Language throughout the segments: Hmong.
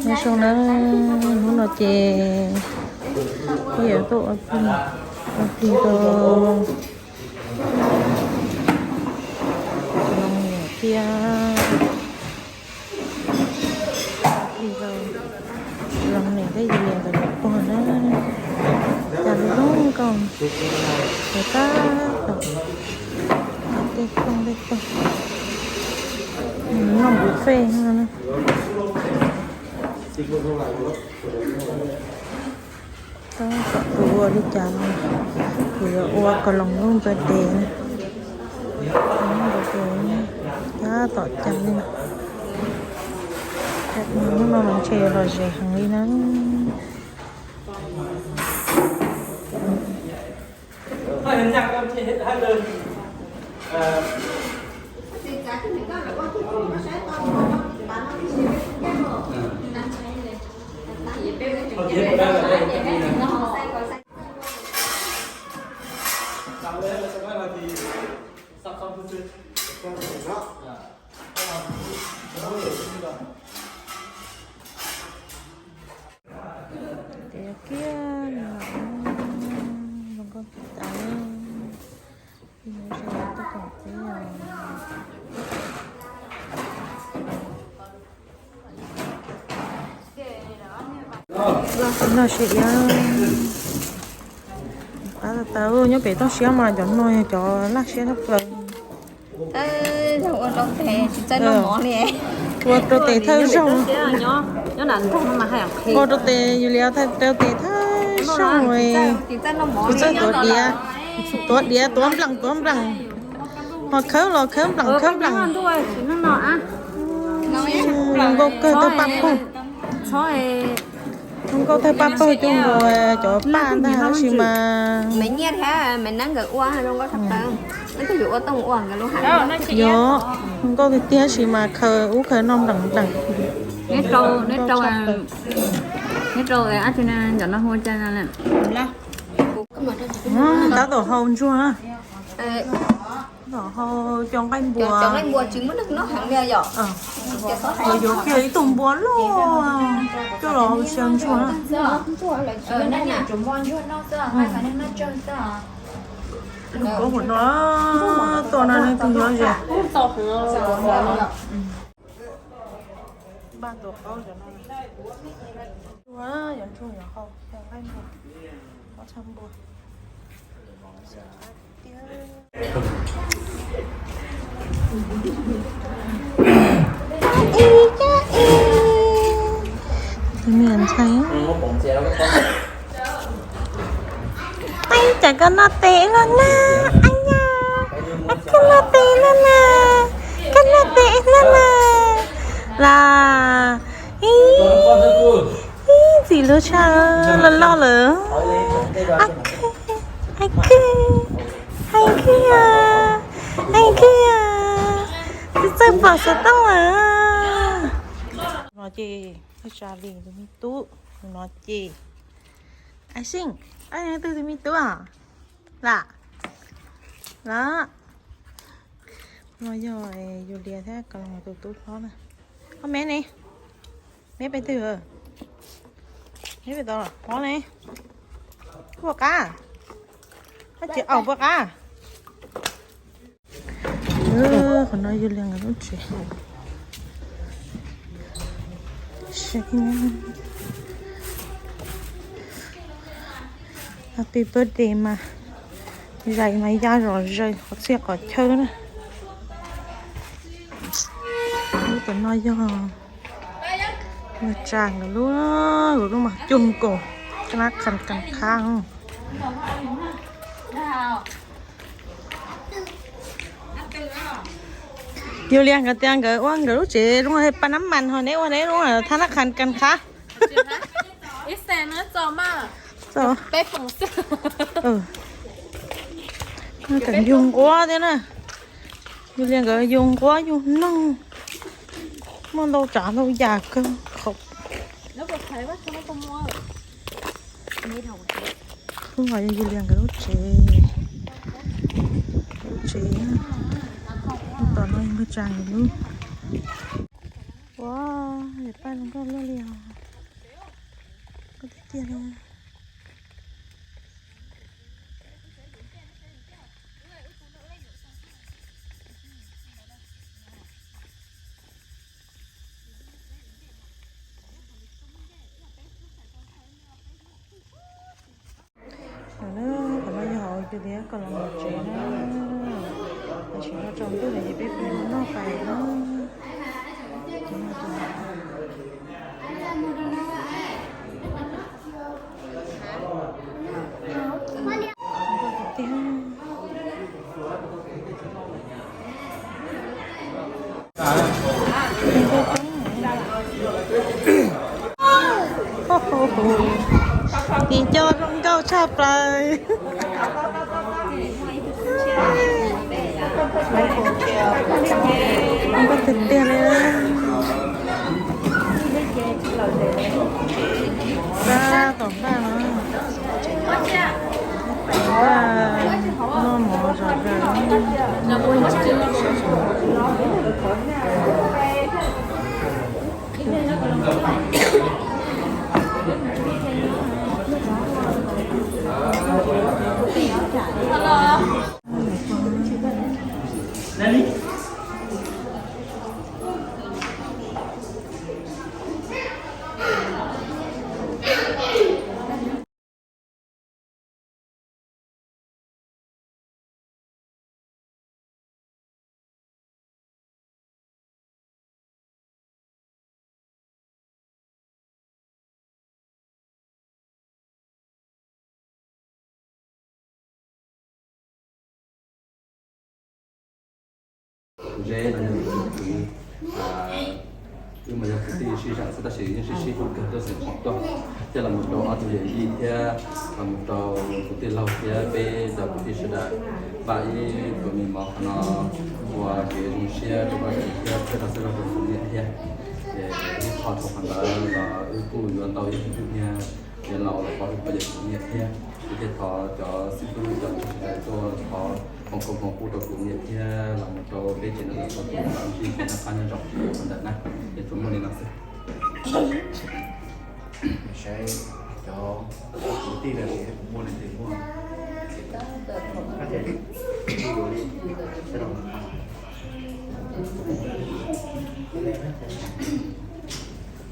Nyob zoo na, hnub no ces peb yuav tuaj ua plig, ua plig rau Loos niam thiab, plig rau Loos niam thiab Yus Lias nkawd cov pog na. Cas zoo nkauj, tab tom tej tooj tej tog, noj buffet no na. Tab tom tus ua li cas no, kuv yuav ua Koos Loos lub birthday na. Tab tom cas li, hnub no mas ntshe yuav lom zem heev li na. Tias kiag, zoo nkauj tas li. Laj siab no siab iab. Qab tau nyob pem toj siab mas cov no yog cov laj siab tshaj plaws. Ua rau tes thawj zaug, ua rau tes thawj zaug, tsis txawj tuav diav, tuav diav tuav nplees tuav nplees, ho khawb los khawb nplees khawb nplees. Nkauj kawg tawg paj pawg, nkauj tawg paj pawg coj nkaus cov paj ntag tab sis mas yog nkauj tiag tiag sis mas khaws ub khaws no nplees nplees. Tab tom hau ntsuag, tom hau cov nqaij npua, yuav kiag ib tug npua loj coj los xyaw ntsuag. Lub koob hauv no tuaj no leej twg nyob ze. Npaj tua qaub cov no, yuav ntsuag yuav hau xyaw nqaij npua, ob tshaj npua. Tus me ntxhais, ib, cas koj noj tes loj na, ab ya, koj noj tes loj na, koj noj tes loj na, las, ib, ib ntxim hlub tshaj, loj loj lawm. Ab, ab, ab, txawj pom xov tooj lawm. No ces tsa li tus me tub, no ces, a xij, ab, twg tus me tub a? Lam, lam, no yog Yus Lias thiab Koos Loos tus tub hlob na. Koj me ne, me pem twg? Me pem tod hlob ne. Koj puas qab? Koj tsis aus puas qab? Qhov no Yus Lias nkawd lub tsev. Happy birthday mas, zais mas ya zom zaws qhov txhia qhov chaw na. Lub tom no yog Vaj Tsa nkawd lub, lub mas cug nkaus, kab nab qha kas qha. Yus Lias nkawd tias nkawd ua nkawd lub tsev zoo li pas nab mas, ho neb ua neb lub thab nab qha kas qha. Kam yug nquab thiab na. Yus Lias nkawd yug nquab yug noog, muaj ntau tsav ntau yam kawg nkaus. Lub no yog Yus Lias nkawd lub tsev, lub tsev, lub tom no yog Vaj Tsa nkawd lub. Ua, paj zoo nkauj luaj li os. Tiag li. Qhov no yog hauv cov tias kom los mus tsev na, tam sim no tsaus ntuj lawm ces peb pib mus noj pais na. Tim co zoo nkauj tshaj plaws. Zoo nkauj tiag tiag li. Tab tom npaj no, npaj noj mov zom zaws. Kuv ze no yog kuv tus kwv, wb mas yog kwv tij sib zam xwb tab sis yeej sib sib hlub kawg tuaj xeem Hmoob tuaj, thiab los mus rau ob tug yawm yij thiab los mus rau kuv tij laug thiab peb cov kwv tij sawv daws npaj ib pluas me mov qhov no ua kev zoo siab rau Vajtswv thiab peb tau xwb rau tus niam thiab. Ces ib qho dhau qhov ntawd los wb kuj yuav tau ib tug niag niam laus los pov hwm pab yawm tus niam thiab. Wb thiaj thov cov xib hwb cov tub sawv daws tuaj thov foom koob hmoov pub rau kuv niam thiab los mus rau peb tsev neeg txhua tus kom ntsib kev noj qab nyob zoo li ntawd na. Ces tsuas muaj li no xwb. Saib cov kwv tij lawm es muaj leej twg muaj.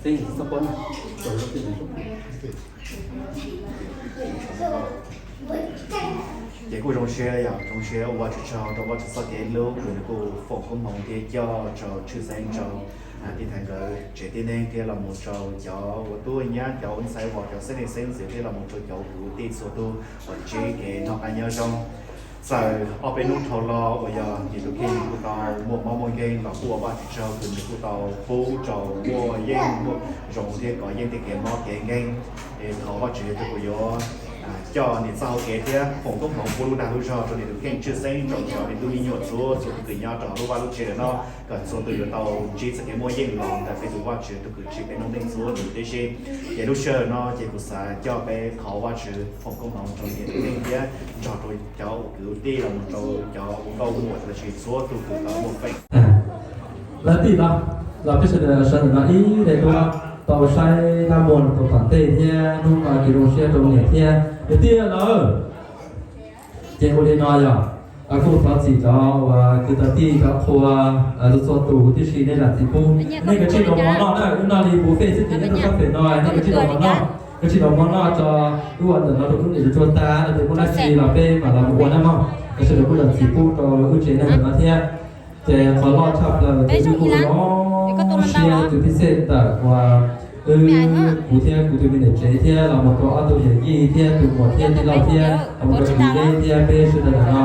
Ces kuj zoo siab yog zoo siab ua Vajtswv tsaug rau Vajtswv txoj kev hlub uas nws kuj foom koob hmoov thiab coj rau tshwj xeeb rau tij Thaiv nkawd tsev tib neeg thiab los mus rau cov ua tub ua nyab, cov ua ntxhais vauv, cov xeeb leej xeeb ntxwv thiab los mus rau cov kwv tij txhua tus uas ntsib kev noj qab nyob zoo. Txawm ob peb hnub dhau los uas yog nws tus kheej kuj tau muaj mob muaj nkeeg los kuj ua Vajtswv tsaug uas nws kuj tau pub rau muaj yeej muaj zoo thiab kov yeej tej kev mob kev nkeeg. Es thov Vajtswv tus uas yuav coj nws txoj hau kev thiab foom koob hmoov pub lub dag lub zog rau nws tus kheej tshwj xeeb rau cov nws tub me nyuam txhua txhua tus uas nyob rau hauv lub vaj lub tsev lawm no, kom txhua tus yuav tau ntsib txoj kev muaj yeej los ntawm peb tus Vajtswv tus uas tsim peb noob neej txhua tus tib si. Ces lub sij hawm no ces kuv xav coj peb thov Vajtswv foom koob hmoov rau nws tus kheej thiab nrog rau cov uas kwv tij los mus rau cov uas nkauj muam los sis txhua tus uas tau muaj feem. Lawv tim no los peb sawv daws sawv ntawm no ib daim duab tau saib dab muag rau tom ntej thiab hnub no kev zoo siab rau niam thiab yawm tij lawm. Ces ua li no yog kuj thov txim rau uas kwv tij cov qhua txhua tus tib si, nej zam txim pub. Nej kav tsij los mov noj na, wb noj li buffet xwb ces nej tuaj sab pem no nej kav tsij los mov noj. Kav tsij los mov noj tso, wb ua ntawm no rau hnub nws tsuag tsuag tas no ces muaj dab tsi los peb mam los mus ua na mog. Sawv daws kuj zam txim pub rau wb tsev neeg ntawm no thiab. Ces qhov loj tshaj plaws ces wb kuj zoo siab tus pib xej ntawm uas wb, kuv thiab kuv tus me niam tsev thiab los mus rau ob tug yawm yij thiab tus muam thiab tij laug thiab los mus rau kuv zeb thiab peb sawv daws ntawm no.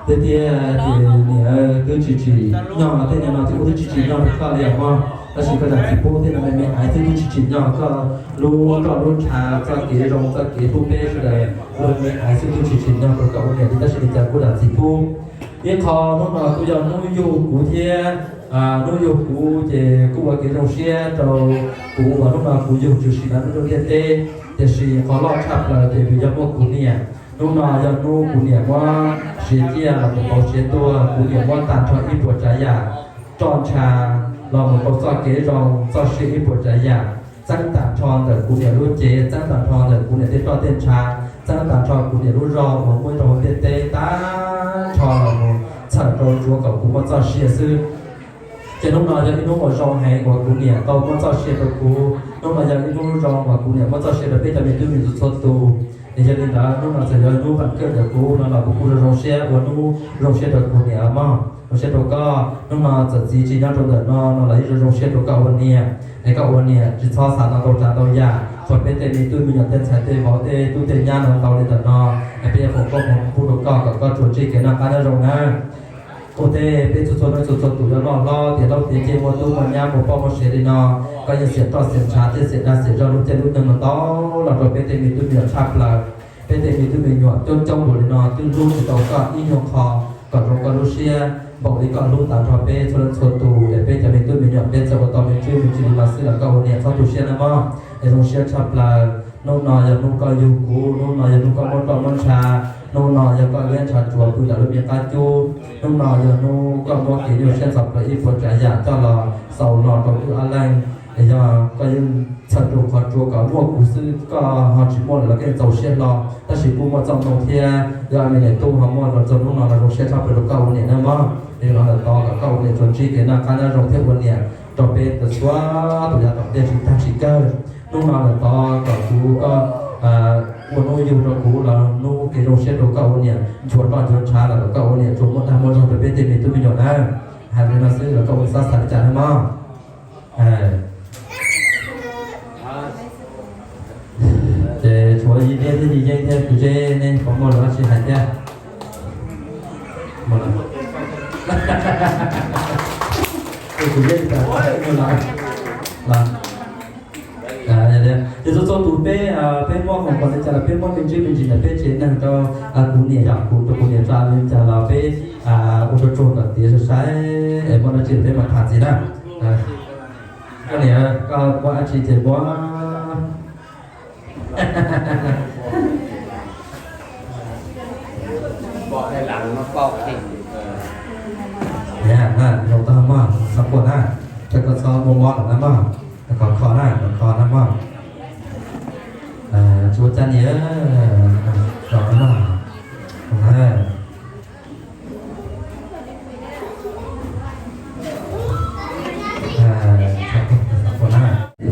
Tiag tiag ces niam twb tsis tsim nyog, tej niag no ces kuv twb tsis tsim nyog rau koj li os mog. Tab sis koj zam txim pub, tej no me me aiv xwb twb tsis tsim nyog koj lub roj lub ntsha, txoj kev zoo txoj kev hlub peb sawv daws, ua me aiv xwb twb tsis tsim nyog rau koj ua niam li, tab sis li cas kuj zam txim pub. Ib qho hnub no kuj yog hnub yug kuv thiab, hnub yug kuv ces kuj ua kev zoo siab rau kuv uas hnub no kuv yug tshwm sim los nyob rau ntiaj teb. Tiam sis qhov loj tshaj plaws ces nws yog muaj kuv niam. Hnub no yog hnub kuv niam muab siav ciaj los mus pauv siav tuag, kuv niam muab tag nrho ib puas tsav yam, roj ntsha los mus rau txoj kev zoo txoj sia ib puas tsav yam. txeeb tag nrho ntawm kuv niam lub cev, txeeb tag nrho ntawm kuv niam tej roj tej ntsha, txeeb tag nrho kuv niam lub zog uas muaj rau hauv ntiaj teb tag nrho los mus txhawm rau tsuav kom kuv muaj txoj sia xwb. Ces hnub no yog ib hnub uas zoo heev uas kuv niam tau muab txoj sia rau kuv. Hnub no yog ib hnub zoo uas kuv niam muab txoj sia rau peb cov me tub me nyuam txhua txhua tus. Es yog li ntawd hnub no txawm yog hnub vam kawg ntawm kuv no los kuv kuj zoo zoo siab ua hnub zoo siab rau kuv niam mog, zoo siab rau koj. Hnub no txawm txiv tsis nyob rau ntawm no no los yeej zoo zoo siab rau koj ua niam. Es koj ua niam tsis txhob xav ntau ntau tsav ntau yam txog peb tej me tub me nyuam tej ntxhais tej vauv tej tub tej nyab no ntau li ntawm no. Es peb yuav foom koob foom hmoov pub rau koj kom koj tsuas ntsib kev noj qab nyob zoo na. Ua tej peb txhua txhua leej txhua txhua tus yuav loj hlob tiav hlob tiav ces muaj tub muaj nyab muaj poj muaj sev li no, koj yeej xiam roj xiam ntshav thiab xiam dag xiam zog lub caij lub nyoog no ntau los rau peb tej me tub me nyuam tshaj plaws. Peb tej me tub me nyuam coob coob npaum li no twb hlub tsis tau koj ib nyuag qho kom zoo koj lub siab npaum li koj hlub tag nrho peb txhua leej txhua tus. Es peb cov me tub me nyuam peb txawm ua tau me ntsis me ntsis li no xwb los koj ua niam txhob tu siab na mog. Es zoo siab tshaj plaws, hnub no yog hnub koj yug kuv, hnub no yog hnub koj muab roj muab ntsha, hnub no yog koj liab ntshav tsuav pw nram lub me qab cub, hnub no yog hnub koj muab kev nyuaj siab ntxhov plaws ib puas tsav yam coj los xaus los rau wb ob leeg. Es yog koj yeej txhawm rau qhov tsuav kom muaj kuv xwb, koj ho tsis muaj lawm los koj yeej txaus siab hlo, tab sis kuj muaj txoj moo thiab yog me niam tub ho muaj los txog hnub no los zoo siab tshaj plaws rau koj ua niam na mog. Es los ntawm tod kom koj ua niam tsuas ntsib kev noj qab nyob zoo thiab ua niam rau peb txhua tus yav tom ntej tsis tag tsis kawg. Hnub no ntawm tod kom kuv koj ua hnub yug rau kuv los hnub kev zoo siab rau koj ua niam, nchuav roj nchuav ntshav los kom koj ua niam tsuas muaj dag muaj zog rau peb tej me tub me nyuam na. Hais li no xwb los koj ua xav xav li cas na mog. Ces tshuav Yij Liab thiab Yij Yeeb thiab kuv Zeb nej puas muaj lus dab tsi hais thiab? Kuv Yeeb, ces txhua txhua tus peb, peb muab khoom kom li cas los peb muab me ntsis me ntsis ntawm peb tsev neeg rau kuv niam, yog kuv rau kuv niam tsa li cas los peb ua rau tsuag kom tiav sai sai es muab dab tsi peb mam tham ntxiv na. Koj niam, koj muab dab tsi ces muab. Zoo tag mog, txhob quaj na, rau koj txhob muaj mob lawm na mog, khov kho na, khov kho na mog. Tsis ua cas niam, zoo na, zoo na.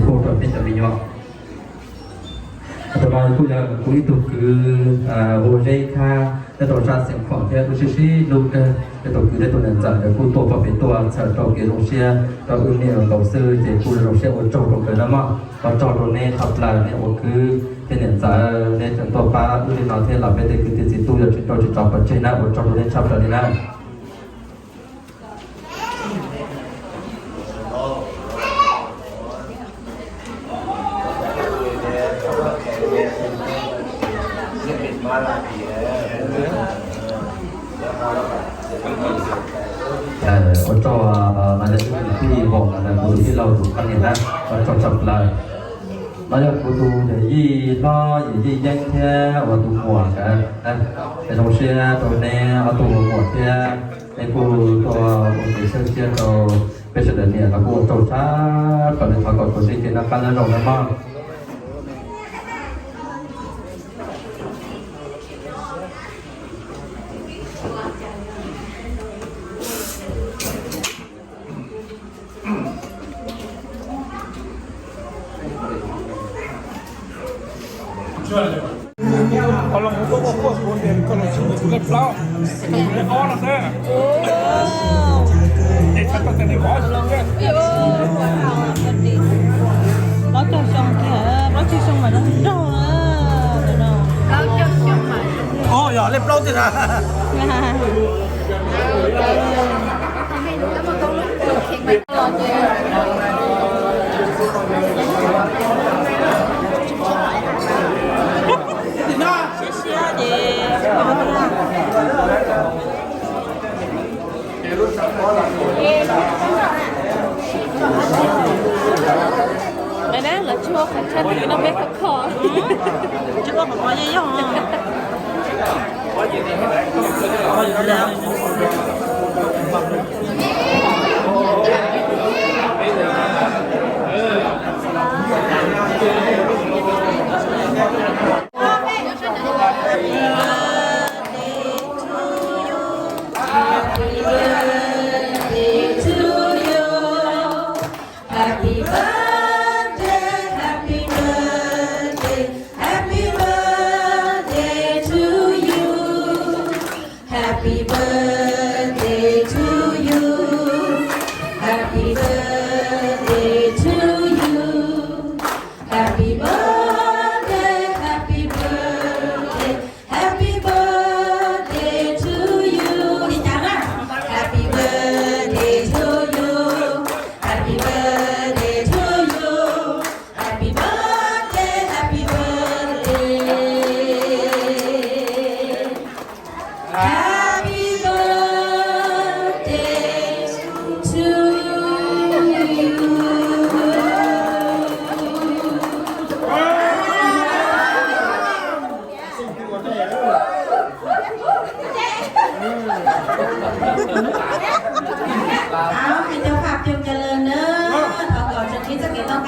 Hu rau peb cov me nyuam. Tus no kuj yog kuv ib tug kwv hu Zeb Khab nyob rau sab Xeev Khuam thiab kuj sib sib hlub kawg. Peb tus kwv thiab tus niam ntxawm nkawd kuj tuaj pom peb tuaj txhawm rau kev zoo siab rau wb niaj hnub nkaus xwb ces kuj zoo siab ua tsaug rau nkawd na mog. Ua tsaug rau neb tshaj plaws nej ua kwv thiab niam ntxawm nej tseem tuaj pab wb li no thiab los peb tej kwv tij txiv tub yuav tsis raug tsis tso pov tseg na, ua tsaug rau nej tshaj plaws li na. Ua tsaug no yog tus kwv tij Voos no, kuv tus tij laug tus poj niam na, ua tsaug tshaj plaws. No yog kuv tus yawm yij hlob yawm yij Yeeb thiab uas tus muam nkawd. Zoo siab rau neb ob tug ua muam thiab neb kuj tuaj ua kev xeeb siab rau peb sawv daws niam los kuj ua tsaug tshaj plaws li, thov kom tsuas ntsib kev noj qab nyob zoo na mog. Koj los mus tuaj ua poj kuv tias koj los tsis mus tus lej plaub, tus lej ob no xwb. Es txhais tau tias nws kaum ob xyoo thiab. Plaub caug xyoo kiag, plaub caug xyoo mas zoo nraug na. Yog lej plaub tiag na. Lawv tsis ua qhov tshaj, no peb khov kho. Tsis ua qhov kho yog yog.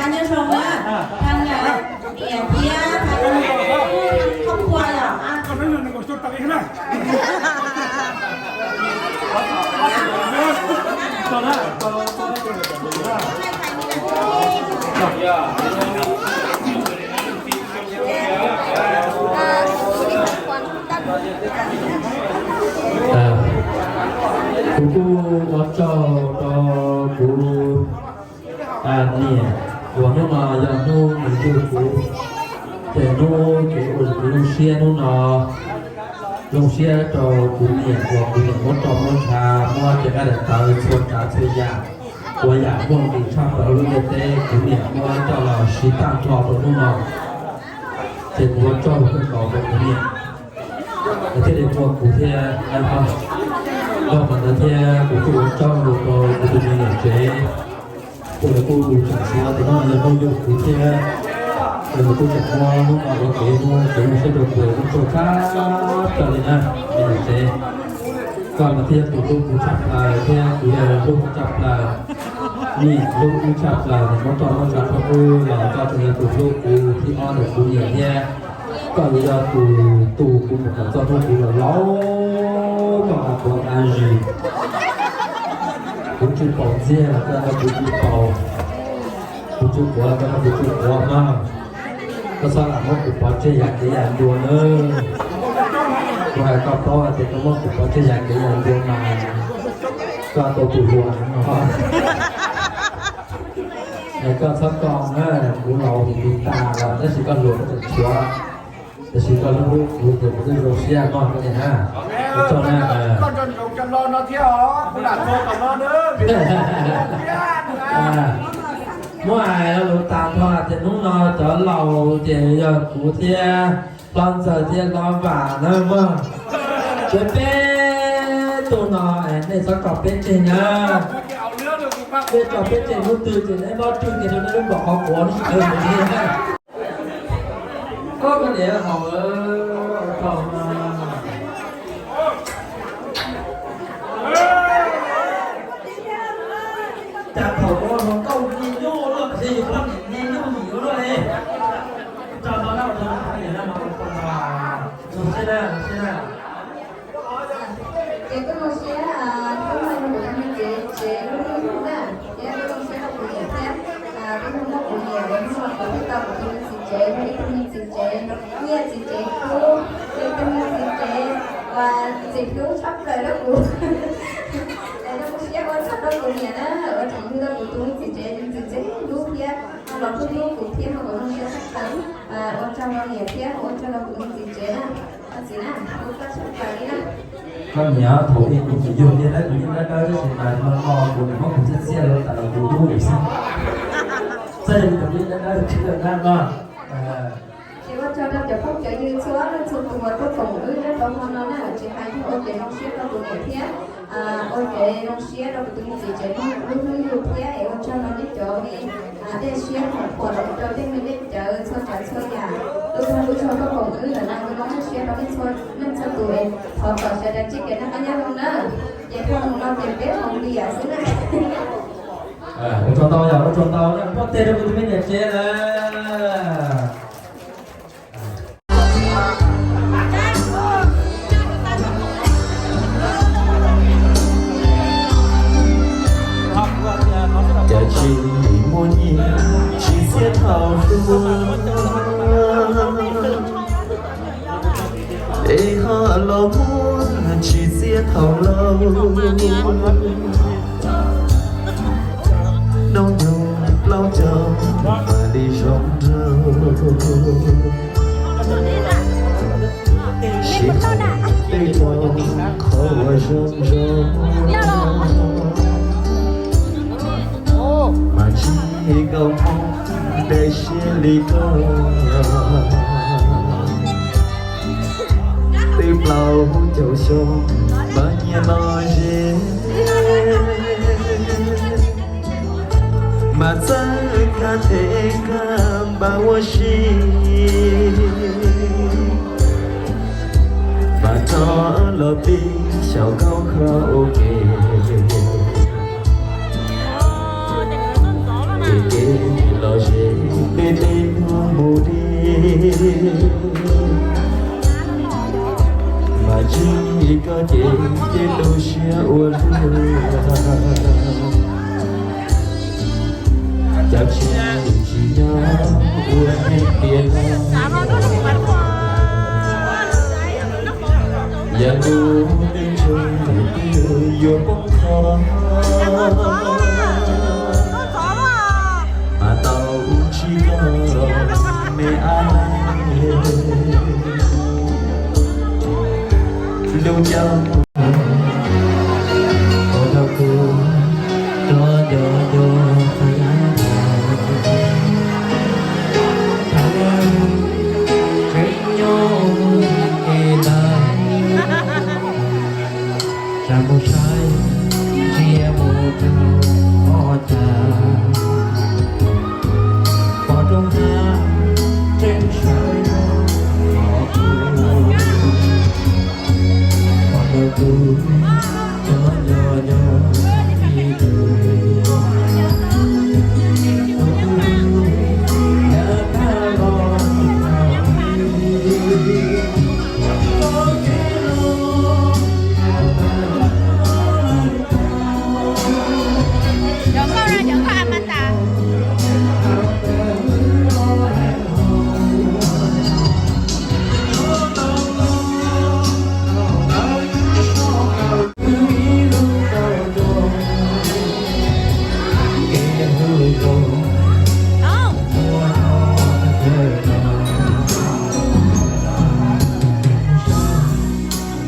Nyob zoo na, thaj niam thiab thaj koj pua yom. Kuv kuj ua tsaug rau kuv niam uas hnub no yog hnub nws yug kuv, ces hnub kuv ua kuv zoo siab hnub no, zoo siab rau kuv niam uas kuv niam muab roj muab ntsha, muab cov nqaij daim tawv txhua tsav txhua yam, ua yam muaj nqis tshaj plaws lub ntiaj teb kuv niam muab coj los siv tag nrho rau hnub no. Ces kuv ua tsaug kawg nkaus rau kuv niam, thiaj li muaj kuv thiab. Npaj mas ntawd thiab kuv kuj ua tsaug rau kuv tus me niam tsev, kuv kuj tseem xav tias no yog hnub yug kuv thiab, ces nws kuj tseem muab hnub no ua kev hnub kev zoo siab rau kuv, kuj tsaug tshaj plaws li na me niam tsev. Koj mas thiaj tus hlub kuv tshaj plaws thiab kuv yog hlub koj tshaj plaws, niam hlub wb tshaj plaws, nws muab roj muab ntsha rau wb los koj tseem yog tus hlub kuv thib ob ntawm kuv niam thiab. Koj yuav yog tus tu kuv mus kom txog hnub kuv laus laus, koj mas quav qab zis. Kuv tsw paus ntxiag los koj kuv tsw paus, kuv tsw quav los koj kuv tsw quav mog. Koj txhob lam muab kuv pov tseg yam kev yam ncua nawb. Kuv hais koj paub hais tias koj muab kuv pov tseg yam kev yam ncua mas koj tau tus hluas no. Es koj txhob koj na, kuv laus tis tis tas los tab sis koj hluas koj tseem tshuav, tab sis koj hlub hlub kuv ces kuv twb zoo siab mog koj niam na. Ua tsaug na. Muab hais lus tas nrho tias hnub no cov laus ces yog kuv thiab hlob ntxawg thiab hlob vam na mog. Ces peb tug no nej txhob koj peb tseg na. Peb tso peb tseg hnub twg ces neb mob rwg kiag rau neb lub npam qhov quav no. Koj niam haus tau na. Cas thaum ua hluas nkauj niag nyuj luaj, tab sis yus poj niam niag nyuj yim ua luaj li. Tso tau na, ua tsaug na, zoo siab na, zoo siab na. Ces kuj zoo siab, kuj hais rau kuv tus me txiv tsev lub hnub na, thiab kuj zoo siab rau kuv niam thiab, kuj zoo rau kuv niam uas hnub no kuv thiaj tau kuv tus me txiv tsev, ib tug me txiv tsev, kuj yog txiv tsev hlub, yog ib tug me txiv tsev uas txiv hlub tshaj plaws rau kuv. Es zoo siab ua tsaug rau kuv niam na, uas tseem yug tau kuv tus me txiv tsev, txiv tsev hlub thiab los hlub hlub kuv thiab mas kuv zoo siab tshaj plaws. Ua tsaug rau niam thiab ua tsaug rau kuv tus me txiv tsev na. Koj txiv na, ua tsaug tshaj plaws li na. Koj niam, thaum ub kuv tsis yug niag dawb, kuv yeej dawb dawb tab sis mas no no kuv niam muab kuv txiab txiab los tas los kuv dub xwb. Txawm yog kuv yeej dawb dawb tsis yog dab no. Ces ua tsaug rau cov phooj cov ywg txhua leej txhua tus uas tuaj koom wb nyob rau hmo no na, tsis hais yog ua kev zoo siab rau kuv niam thiab ua kev zoo siab rau kuv tus me txiv tsev lub hnub yug thiab es ua tsaug rau nej cov me dej siab thaum qhuas los rau tej me dej cawv txhua tsav txhua yam. Ua tsaug ua tsaug tuaj koom wb lawm na, ua tsaug siab rau nej txhua leej txhua tus es thov kom sawv daws txoj kev noj qab nyob zoo na. Ces thaum mus no ces peb mus liam xwb na. Ua tsaug ntau yom, ua tsaug ntau na, pub teg rau kuv tus me niam tsev na. Cas tsis muaj nyiaj tsis txiaj thaum hluas, es ho los muaj tsis txiaj thaum laus. Hnub nyoog plaub caug mam li zoo nraug, siv tej rau qhov uas zoo zoo, mas tsis nkaus hmo daim siab li koj. Twb plaub caug xyoo mas nyias los ze, mas txawj kag them kag npam ua si, mas rov los pib xyaum khauj kho ua ke. Ces kev los Ze tej teb ntuj mus li, mas tsis koj ces ces tu siab ua luaj. Cov tsis tsis nyob ua neej tiag los, yam ntuj neej tshee tus twg yuav poob qho, mas tau ua tsis koj me ab. Lub caij ua rau kuv rov nco nco qhov yam tseem nyob ua ke ntawd. Tsa mus saib ntsia mus rau qhov cas, pom roob hav tseem sawv los kuv, pom rau kuv cov nco nco ib tug, yav tag los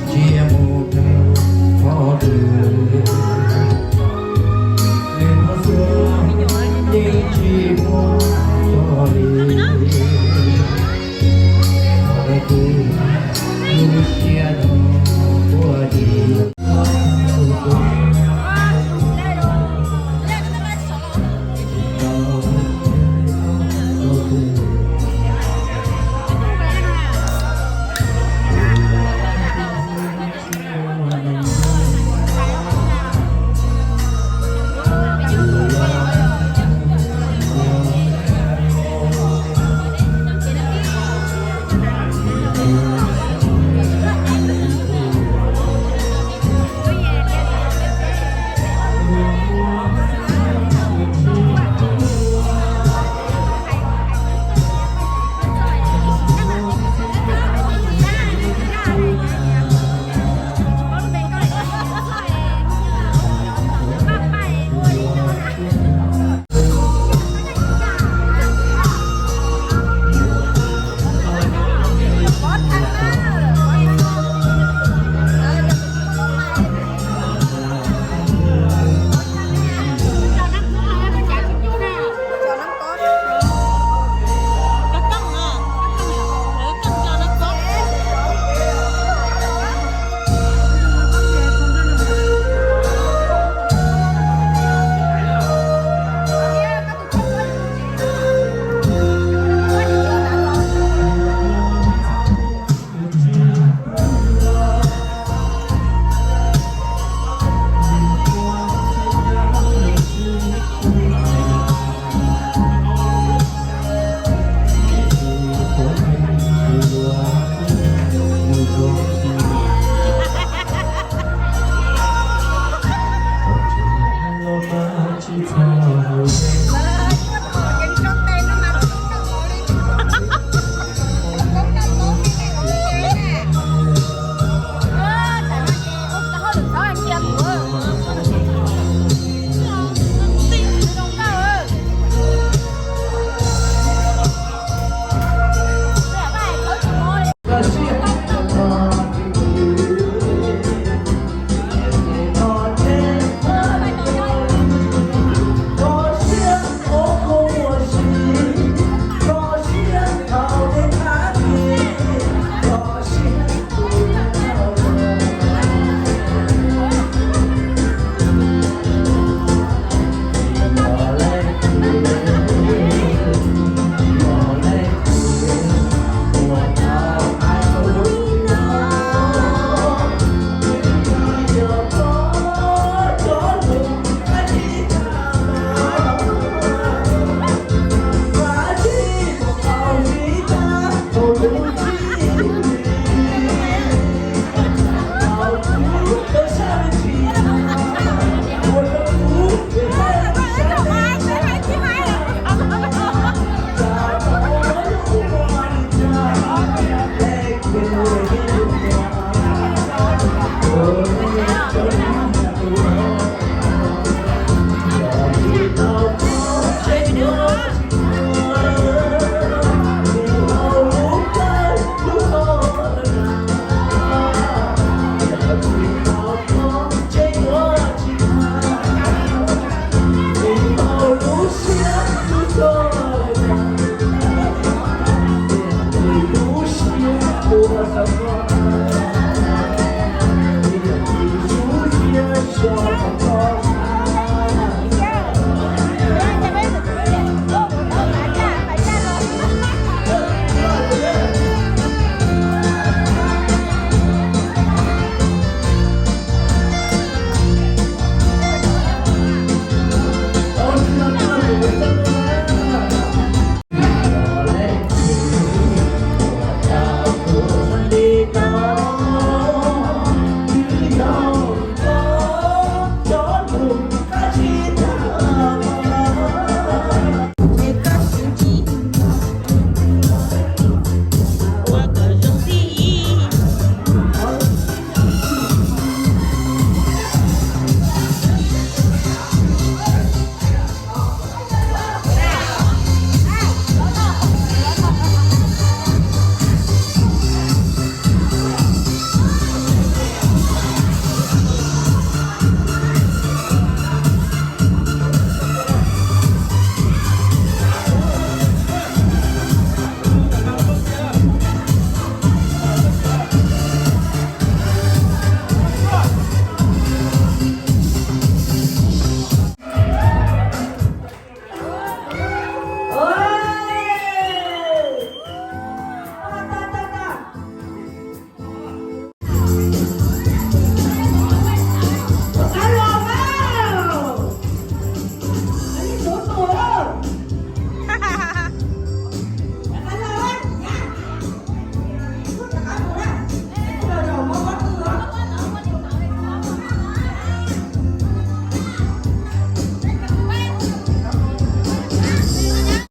Ntsia mus rau qhov twg, nws pom xwb yeej tsis muaj txog li. Qhov twg lub siab no ua tsis tau.